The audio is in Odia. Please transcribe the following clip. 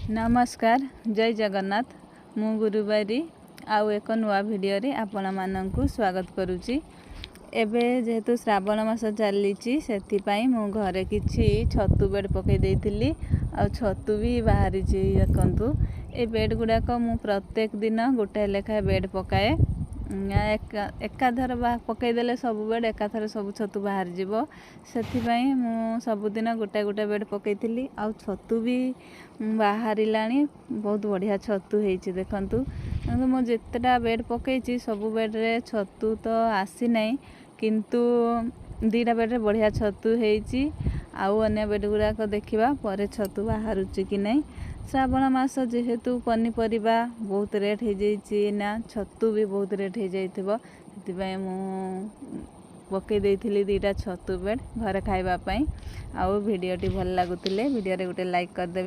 ନମସ୍କାର, ଜୟ ଜଗନ୍ନାଥ। ମୁଁ ଗୁରୁବାରୀ ଆଉ ଏକ ନୂଆ ଭିଡ଼ିଓରେ ଆପଣମାନଙ୍କୁ ସ୍ୱାଗତ କରୁଛି। ଏବେ ଯେହେତୁ ଶ୍ରାବଣ ମାସ ଚାଲିଛି, ସେଥିପାଇଁ ମୁଁ ଘରେ କିଛି ଛତୁ ବେଡ଼ ପକାଇ ଦେଇଥିଲି ଆଉ ଛତୁ ବି ବାହାରିଛି। ଦେଖନ୍ତୁ, ଏ ବେଡ଼ ଗୁଡ଼ାକ ମୁଁ ପ୍ରତ୍ୟେକ ଦିନ ଗୋଟାଏ ଲେଖାଏଁ ବେଡ଼ ପକାଏ। ଏକାଥର ପକାଇଦେଲେ ସବୁ ବେଡ଼ ଏକାଥରେ ସବୁ ଛତୁ ବାହାରିଯିବ। ସେଥିପାଇଁ ମୁଁ ସବୁଦିନ ଗୋଟାଏ ଗୋଟାଏ ବେଡ଼ ପକାଇଥିଲି ଆଉ ଛତୁ ବି ବାହାରିଲାଣି। ବହୁତ ବଢ଼ିଆ ଛତୁ ହେଇଛି। ଦେଖନ୍ତୁ, ମୁଁ ଯେତେଟା ବେଡ଼ ପକାଇଛି ସବୁ ବେଡ଼ରେ ଛତୁ ତ ଆସିନାହିଁ, କିନ୍ତୁ ଦୁଇଟା ବେଡ଼ରେ ବଢ଼ିଆ ଛତୁ ହେଇଛି। ଆଉ ଅନ୍ୟ ବେଡ଼ ଗୁଡ଼ାକ ଦେଖିବା ପରେ ଛତୁ ବାହାରୁଛି କି ନାହିଁ। ଶ୍ରାବଣ ମାସ ଯେହେତୁ ପନିପରିବା ବହୁତ ରେଟ୍ ହେଇଯାଇଛି ନା, ଛତୁ ବି ବହୁତ ରେଟ୍ ହେଇଯାଇଥିବ। ସେଥିପାଇଁ ମୁଁ ପକାଇ ଦେଇଥିଲି ଦୁଇଟା ଛତୁ ବେଡ଼ ଘରେ ଖାଇବା ପାଇଁ। ଆଉ ଭିଡ଼ିଓଟି ଭଲ ଲାଗୁଥିଲେ ଭିଡ଼ିଓରେ ଗୋଟେ ଲାଇକ୍ କରିଦେବେ।